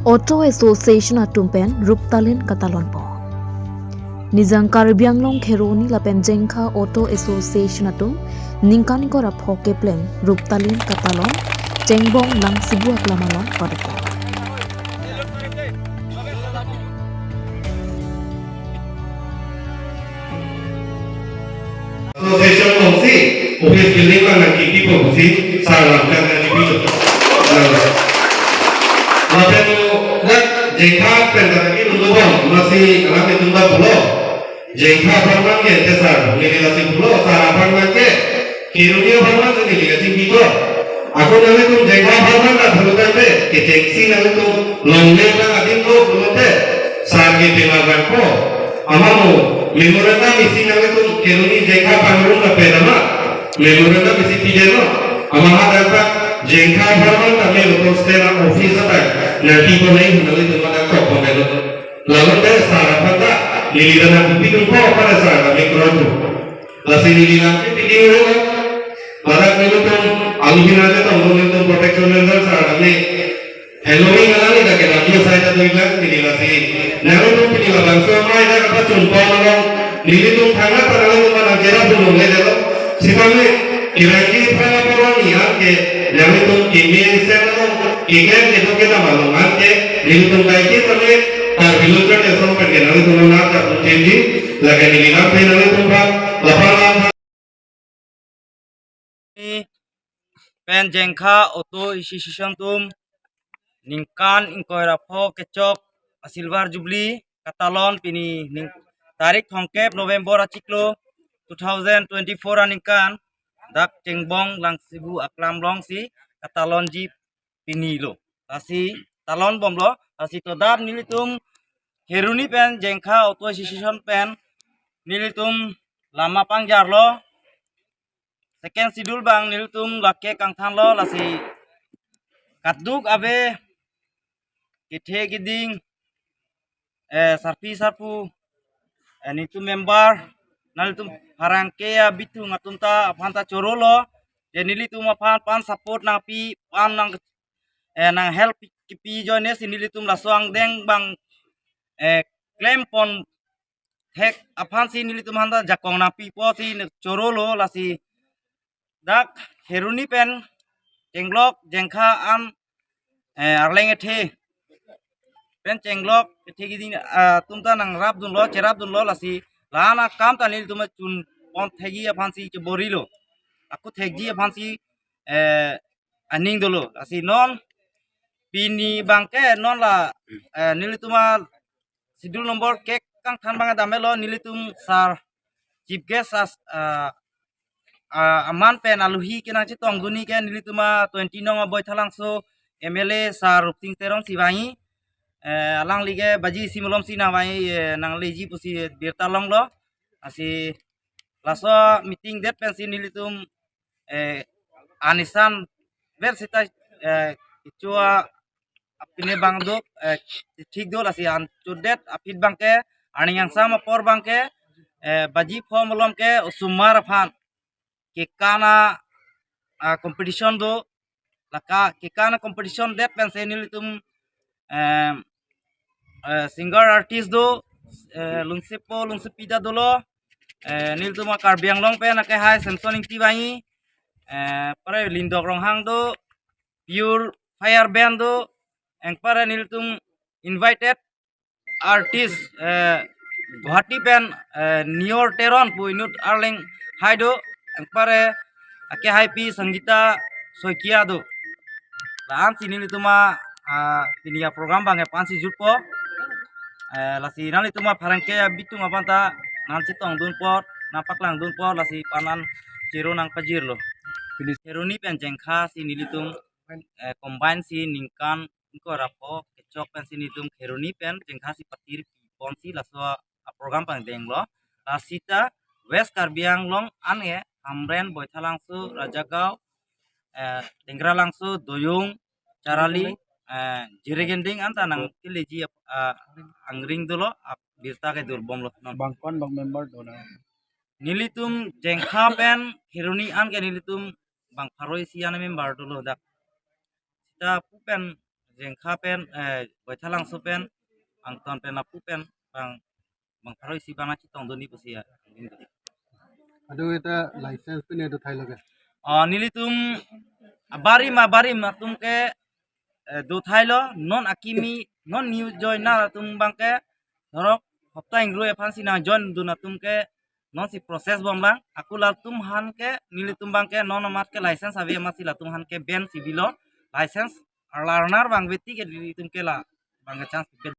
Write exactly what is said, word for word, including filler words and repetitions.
Auto Association atum pen ruptalin katalonpo. Nijang Karbi Anglong Kheroni lapen Jengkha Auto Association atum ningkan ingkoi ra pho kepleng ruptalin katalon Chengbong Langsibu aklam along padokok. Association alongsi office building abang nangkipipo pusi sar lam kan nangkipi. Lapen dak Jengkha pen ta nangkidun dobom, amatsi alanglitum ta pulo. Jengkha apharman ke te sar, neli lasi pulo, sar apharman ke Kheroni apharman si neli kachingki ko. Ako nanglitum Jengkha apharman ta pulo tangte, kechengsi nanglitum longle nang adim lo pulote, sar ke pima bangpo. Amamo memorandum isi nanglitum Kheroni Jengkha pangrum lapen ama memorandum isi pidetlo. Ama hadak ta Jengkha apharman ta me local stand up office ta nangkipo nai nanglitum madak tok pondetlo. Lalu te sar aphan ta neli dana bupidunpo pada sar kami kerotu. Lasi neli lam ke piding rela. Ladak nelitum alu hina ke tong nelitum protection measure sar kami. Halloween alangli dak ke dak yo sai ta doilang neli lasi. Nanglitum pini labangso amei dak kapachunpon along nelitum thangnat ta nanglitum nangcherap pulong le delo. Sitame Irangi phala poroni anke nanglitum keme sen along keklem kedo kedam along anke nelitum kaike tame tar bilun jar ke som pen ke nanglitum nang ta pun chenji. Lake neli lam pen nanglitum phan laphan lam pen Jengkha Auto Association atum ningkan ingkoi ra pho kechok a silver jubilee katalon pini ning tarik thomkep November achiklo two thousand twenty-four aningkan dak Chengbong Langsibu aklam alongsi katalonji pini lo. Lasi talonbomlo, lasi to dap nelitum Kheroni pen Jengkha Auto Association pen nelitum lama pangjarlo. Second schedule abang nelitum lake kangthanlo, lasi kaduk ave kethe keding, eh, sarpi sarpo, eh, nelitum member, nanglitum pherangke abitung atum ta aphan ta chorolo, je nelitum aphan pan support nangpi, pan nang, eh, nang help kipi ajoine si nelitum laso angdeng abang, eh, klempon thek aphansi nelitum aphan ta jakong nangpipo si chorolo, lasi dak Kheroni pen Chenglok Jengkha an, eh, arleng ethe pen Chenglok ethe keding, ah, atum ta nangrapdunlo, cherapdunlo, lasi la-an akam ta nelitum chunpon thekji aphansi cheborilo. Ako thekji aphansi, eh, aning dolo. Lasi non pini abangke non la, eh, nelitum a schedule number kek kangthan abang damlo, nelitum sar chief guest as, ah, ah, aman pen aluhi kenangchetongdunji ke nelitum a twenty nong a Baithalangso M L A sar Rupsing Teron si vangji, eh, alangli ke baji isi malomsi nangvangji, eh, nangleji pusi birta longlo. Lasi laso meeting det pensi nelitum, eh, anisan ver sita, eh, kecho apine abang do, eh, thik do, lasi an chodet aphi abangke, aning angsam apor abangke, eh, baji pho malom ke osomar aphan kekan a, ah, competition do, lake kekan a competition det pensi nelitum, eh, eh, singer artist do, eh, lungsepo lungsepi ta dolo, eh, nelitum a Karbi Anglong pen akehai Samson Ingti vangji, eh, pare Lindok Ronghang do, Pure Fire Band do, anpar nelitum invited artist, eh, Guwahati pen, eh, Nior Teron pu inut arleng hai do, anpar, eh, akehaipi Sangeeta Saikia do. La-ansi nelitum a, ah, pini a program abang aphansi jutpo. Eh, lasi nanglitum a pherangke abitung aphan ta nangchetongdunpo, nangpaklangdunpo, lasi panan chero nangpajirlo. Kheroni pen Jengkha si nelitum, eh, combine si ningkan ingkoi ra pho kechok pensi nelitum Kheroni pen Jengkha si patir ponsi laso a program pangdenglo. Lasi ta West Karbi Anglong an ke Hamren, Baithalangso, Rajagaon, eh, Tengralangso, Doyung, Charali, eh, Jirikinding anta nangkeleji, ah, angring dolo, ah, birta kedorbomlo non. Bang ko-an bang member do nang? Nelitum Jengkha pen Kheroni an ke nelitum bang pharo isi an member dolo dak. Sita pu pen Jengkha pen, eh, Baithalangso pen, angton pen lapu pen, bang, bang pharo isi bang nangchetong dun-i pusi ya. Adu eta license pine do thailo ke. Ah, nelitum abarim abarim atum ke, eh, do thailo, non akimi, non new joiner atum abang ke, norok hopta ingro aphan si nang join dun atum ke, non si process bomlang, ako latum aphan ke, nelitum abang ke, non amat ke license ave amat si latum aphan ke ban si bilo, license learner abang veti ke nelitum ke la, abang ke chance ke